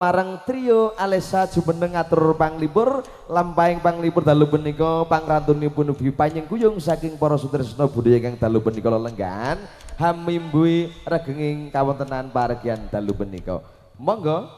Marang trio Alesa jumeneng atur panglipur lampahing panglipur dalu punika pangrantunipun ugi panyengkuyung saking para sutresna budaya ingkang dalu punika lelenggahan hamimbui regenging kawontenan paregyan dalu punika. Monggo.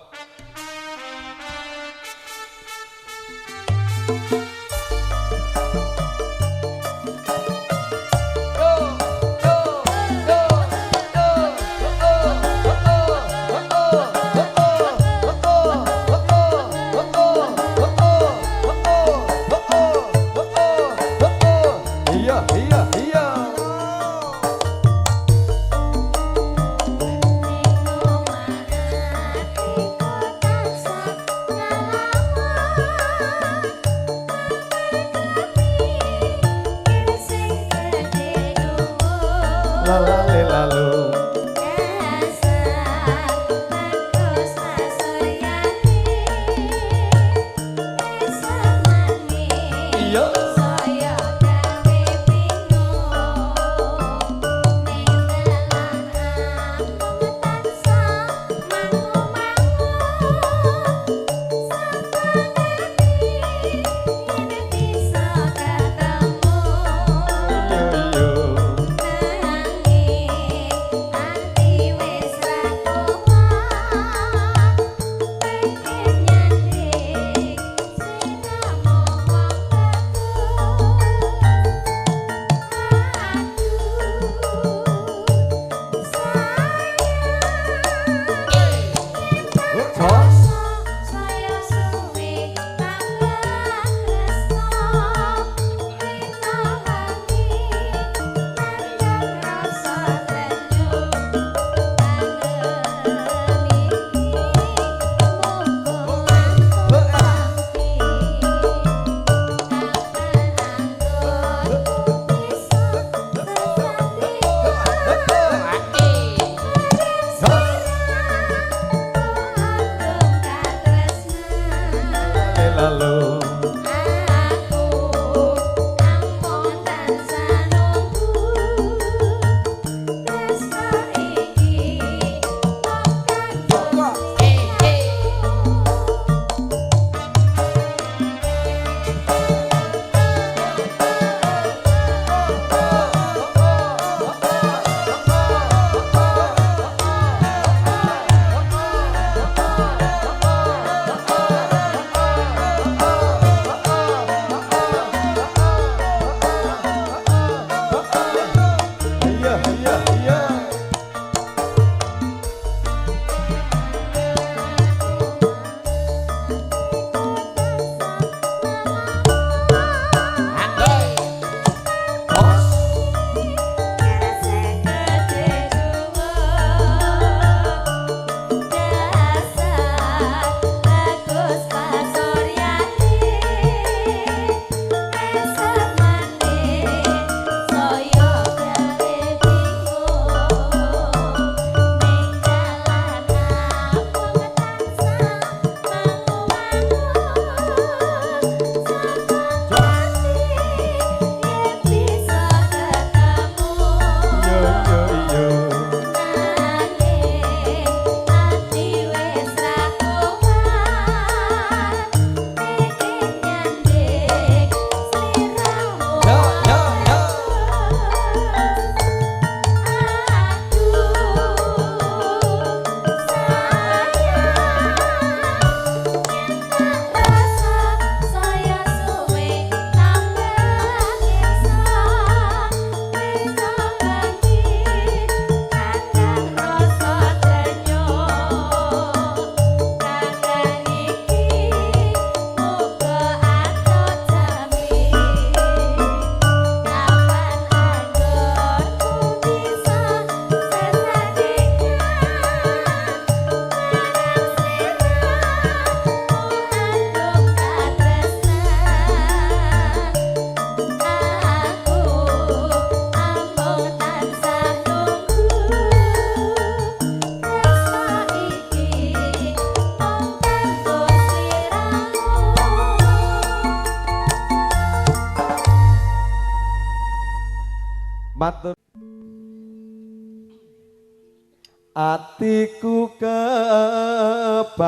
Atiku kebacut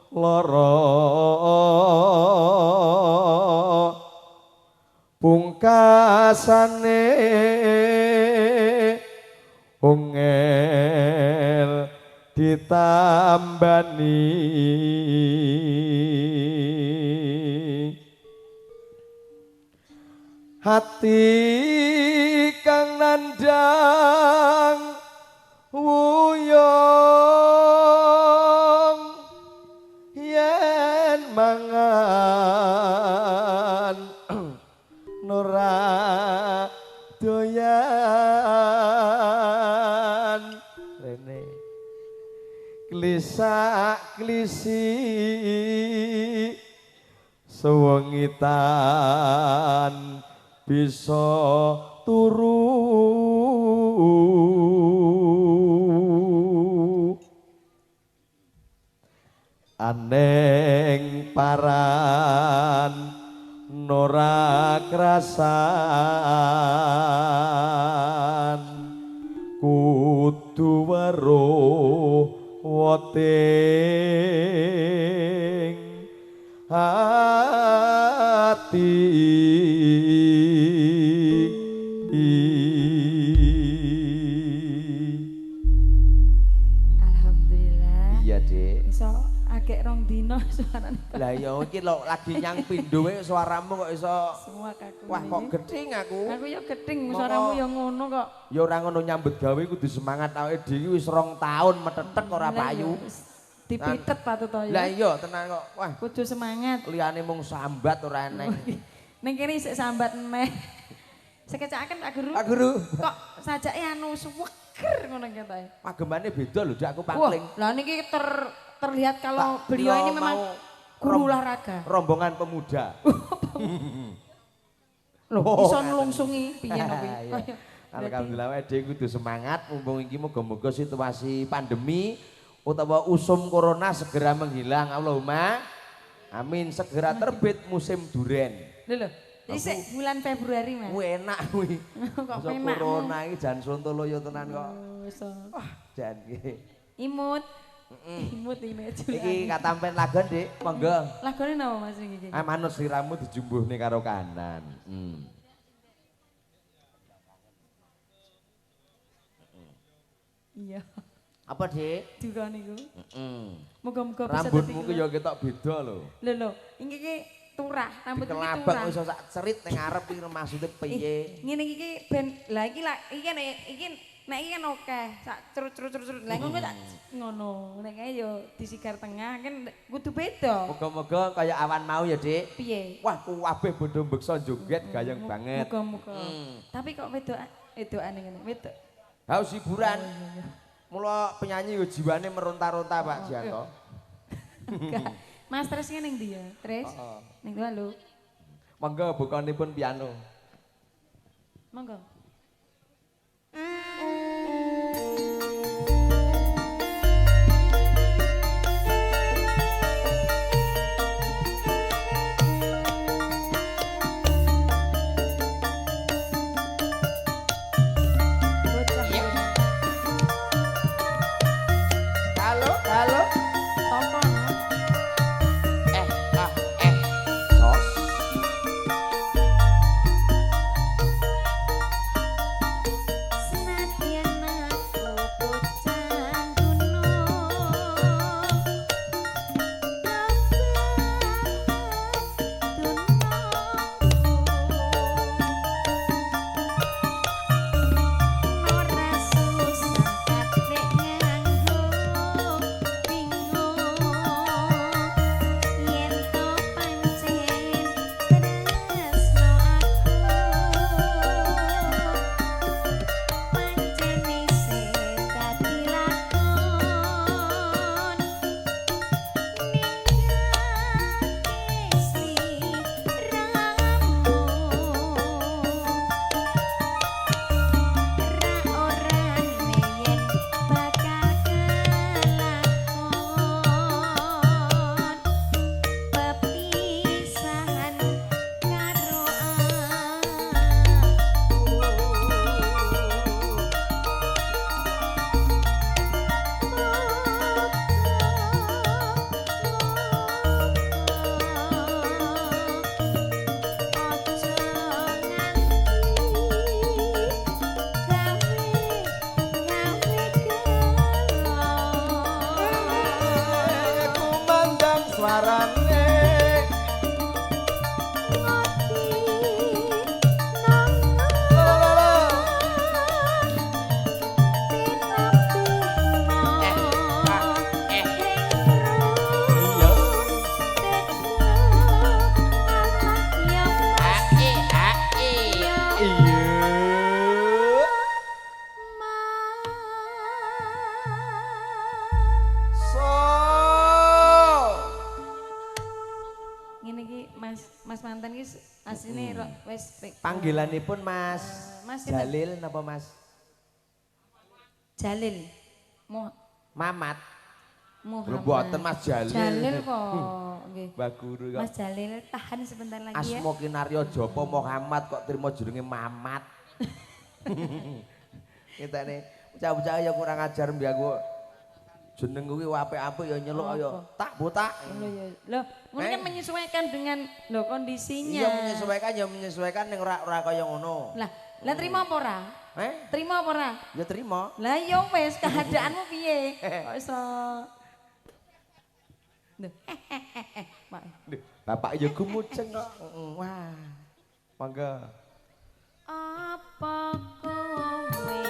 lara pungkasane ungel ditambani. Hati kang nandang wuyung yen mangan ora doyan rene klisak klisi sewengitan bisa turu aneng paran nora krasan kudu weruh weting ati. Alhamdulillah. Iya, Dik. Iso agek rong dino suarane. Lah iya iki lho lagi nyang pindho wae suaramu kok iso semua kaku. Wah kok gething aku. Aku ya gething suaramu ya ngono kok. Ya ora ngono nyambut gawe kudu semangat awake dhewe wis 2 tahun metetek ora payu. Dipitet patut to ya. Lah iya tenan kok. Wah kudu semangat. Liyane mung sambat ora eneng. Ning kene isih sambat meneh. Sekecakaken Pak Guru. Pak Guru. Kok sajake anu suweger ngono ketoke. Pagemane beda lho Dik aku pangling. Lah niki terlihat kalau beliau ini memang guru olahraga. Rombongan pemuda. Loh, iso nlungsungi piye to kuwi. Alhamdulillah awake dhewe kudu semangat mumpung iki muga-muga situasi pandemi utawa usum corona segera menghilang. Allahumma amin, segera terbit musim duren. Lho lho, isih bulan Februari Mas. Kuwi enak kuwi. Kok enak. Corona iki jan sontoloyo tenan kok. Wah, jan iki. Imut. Imut ini aja. Iki katampen lagon, Dik. Monggo. Lagone napa Mas iki? Ah manut sliramu dijumbuhne karo kanan. Iya. Apa, Dik? Duka niku. Muga-muga bisa rambutmu ki ya ketok beda lho. Lho lho, iki ki turah, rambut iki turah. Dikelabak iso sak cerit ning ngarep iki maksude piye? Ngene iki ben lah iki lah iki iki nek iki kan akeh, sak cerut-cerut-cerut. Lah ngono tak ngono. Nek kae ya disigar tengah kan kudu beda. Muga-muga kaya awan mau ya, Dik. Piye? Wah, kuwabeh bodho mbeksa joget gayeng banget. Muga-muga. Tapi kok wedokane ngene, wedok. Haus hiburan. Mula penyanyi yo jiwane meronta-ronta Pak Jianto. Enggak. Mas Tris ning ndi ya? Tris? Ning lho. Monggo bukanipun piano. Monggo. Sos. Marane panggilanipun Mas, Mas Jalil napa Mas? Jalil. Mamat. Muhammad. Mboten Mas Jalil. Jalil kok. Nggih. Mbah Guru kok. Mas Jalil tahan sebentar lagi ya. Asma Kinaryo Japa Muhammad kok trimo jenenge Mamat. Ngenteni bocah-bocah ya kurang ajar mbek aku. Jeneng kuwi apik-apik ya nyeluk ya tak botak. Lho ya. Lho, ngono kan menyesuaikan dengan lho kondisinya. Iya menyesuaikan ya menyesuaikan ning ora kaya ngono. Lah, lah terima apa ora? Eh? Terima apa ora? Ya terima. Lah ya wis keadaanmu piye? Kok iso. Lho. Bapak ya gumuceng kok. Wah. Mangga. Apa kowe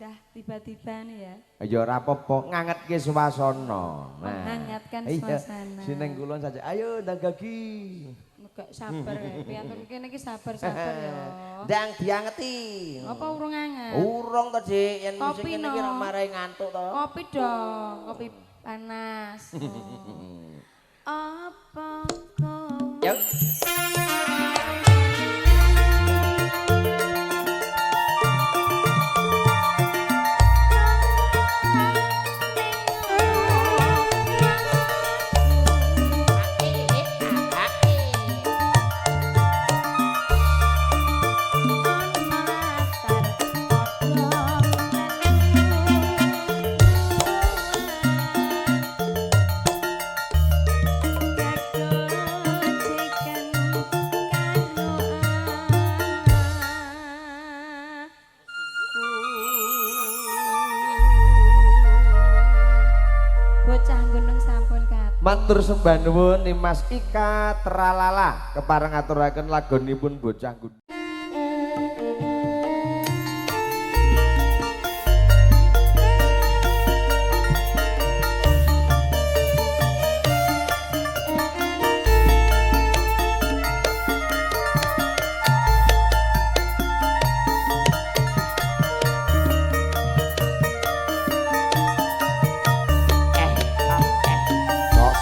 ora tiba-tiba nih ya. Ya ora apa-apa, ngangetke suasana. Nah, menghangatkan suasana. Sineng kulon saja. Ayo ndang gagi. Enggak sabar ya. Piantun kene iki sabar-sabar ya. Ndang diangeti. Apa urung anget? Urung to, Dik. Yen musik kene iki ora marai ngantuk to. Kopi dong, kopi panas. Oh. Apa kowe? Yo, Matur sembah nuwun Nimas Ika Tralala kepareng ngaturaken lagonipun bocah Gundul. Bos.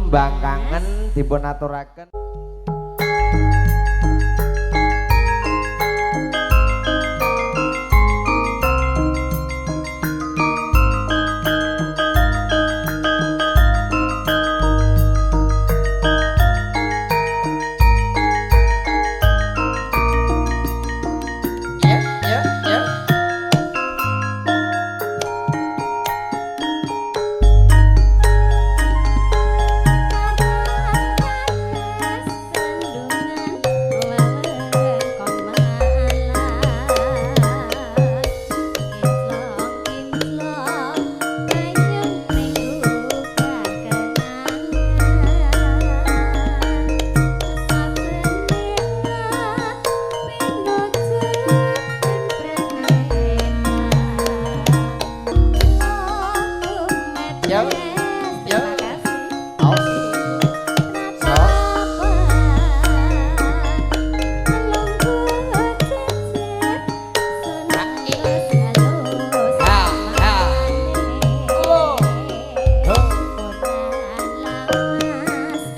Tembang kangen dipun aturaken. Ya, ya, ya. Ya, ya. Awas. Sos. Ha, ha. Lo. Ho. Ya.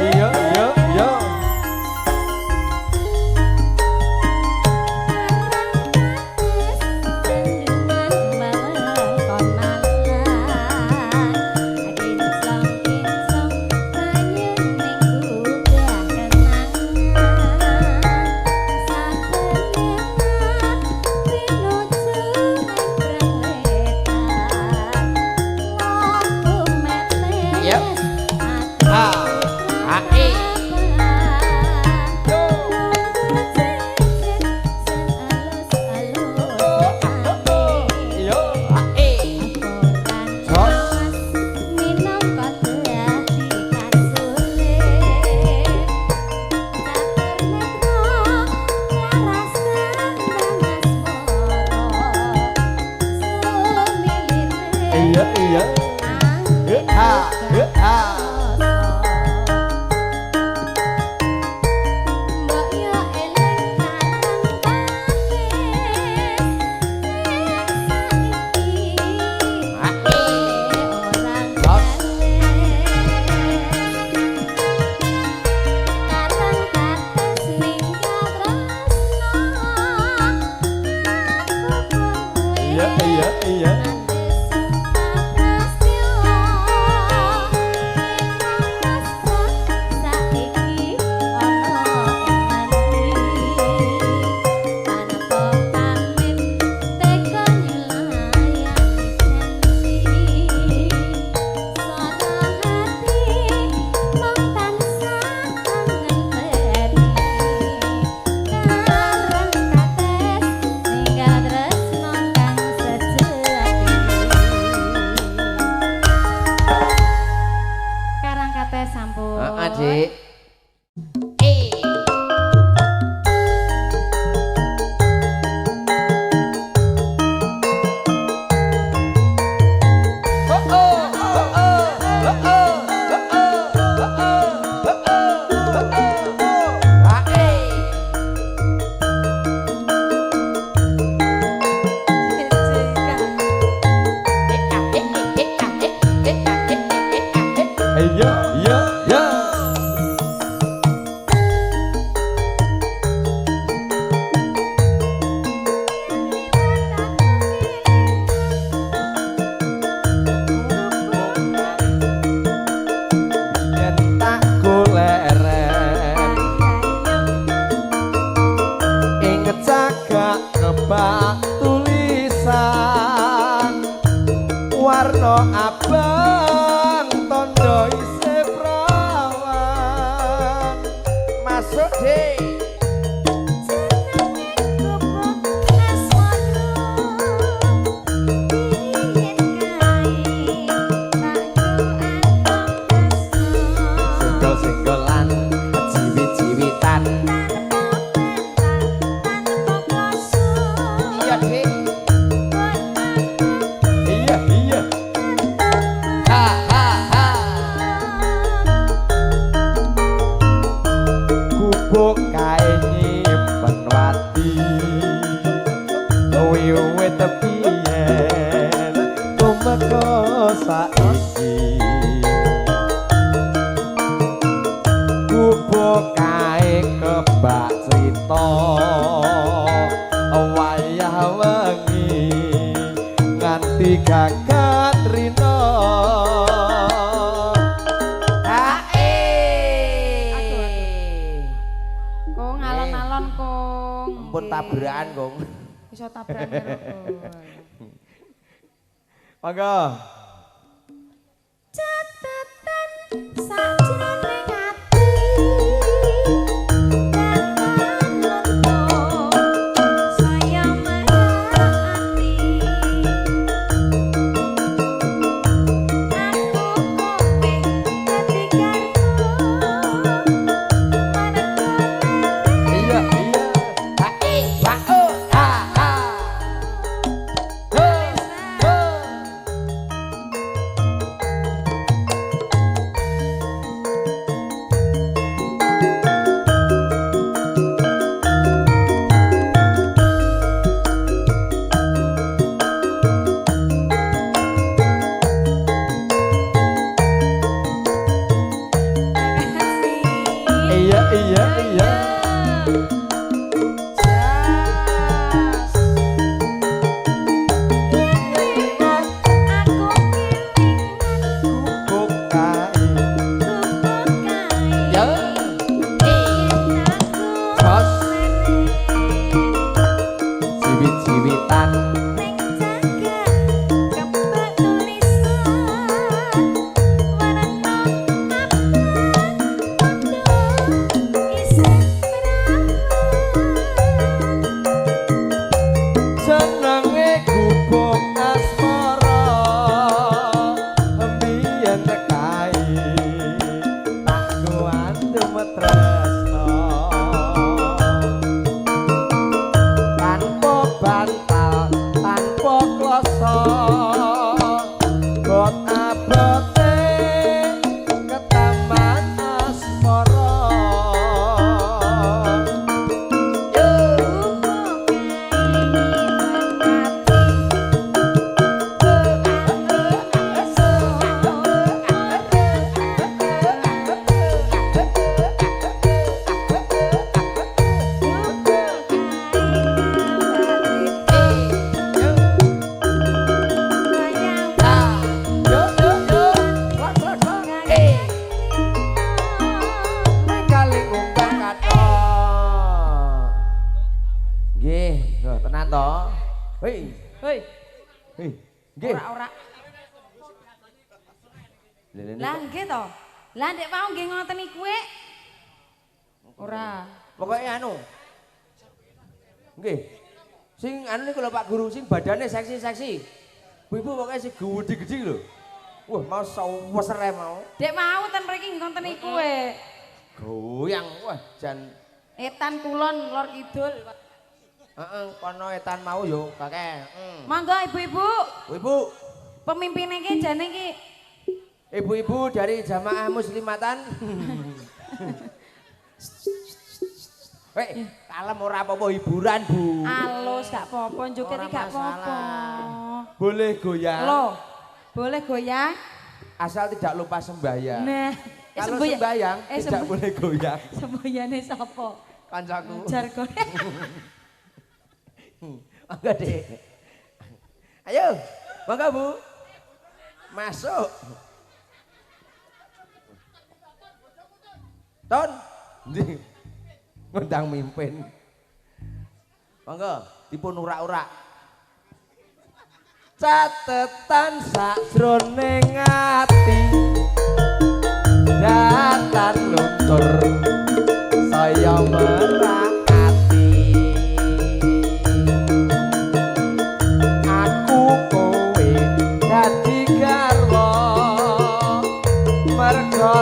Iya, iya, iya. Ya. Ha. Ha, e. Yo. Yo. Ha, e. Sos. Iya, iya. Ha, ha. Ha, e. Sos. Iya, iya, iya. kebak tulisan warna abang tondo isih prawan. Masuk Dik. Senggol-senggolan jiwit-jiwitan. Iya Dik. Iya iya. Ha ha ha. Gubuk kae nyimpen wati wiwit biyen tumeka saiki. Gubuk kae kebak crita wayah wengi nganti gagat rina. Ae. Aduh, aduh. Kong alon-alon kong. Ampun tabrakan kong. Iso tabrakan karo kong. Monggo. Catatan sajroning ati kapan luntur saya marani aku kuping dadi garpu maneka. Iya iya. Ha e wa o ha ha. Ho ho. Makasih. Iya iya iya. Jas. Aku kelingan Gubuk kae. gubuk kae. Ya. Yen aku Jos. leren Jiwit-jiwitan. ning jagat kebak tulisan warna abang tondo isih perawan. Jenenge gubuk asmara mbiyen kae tak kuandem tresno tanpa bantal tanpa kloso bot abote ketaman asmara. Yo. Gubuk kae nyimpen ati Yo yo yo. Klak klak klak. Eh, kali ngumbah kathok. Nggih, lho tenan to. Hei, Hei, hei. Nggih. ora-ora. Lha lha Lah nggih to. Lah ndek wau nggih ngoten niku e. Ora. Pokoke anu. Nggih. Sing anu niku lho Pak Guru, sing badane seksi-seksi. Ibu-ibu pokoke sing gedhi-gedhi lho. Wah, mau sawesere mau. Dek mau ten mriki nggih ngoten niku e. Goyang, wah jan Etan kulon lor kidul. heeh kono etan mau yo kakek. Heeh. Monggo ibu-ibu, Ibu, pemimpine iki jane iki ibu-ibu dari jamaah muslimatan. Hei, kalem ora apa-apa hiburan, Bu. alus gak apa-apa, joget Ora iki gak apa-apa. Boleh goyang. Loh, boleh goyang? Asal tidak lupa sembahyang. Nah, Kalau sembahyang tidak boleh goyang. Semboyane sapa? Kancaku. Jargon. Monggo, Dik. Ayo, monggo, Bu. Masuk. Ton. Ndi? Ngundang mimpin. Monggo. Dipun urak-urak. Catetan sakjroning ati datan luntur saya merak ati. Aku kowe dadi garwa mergo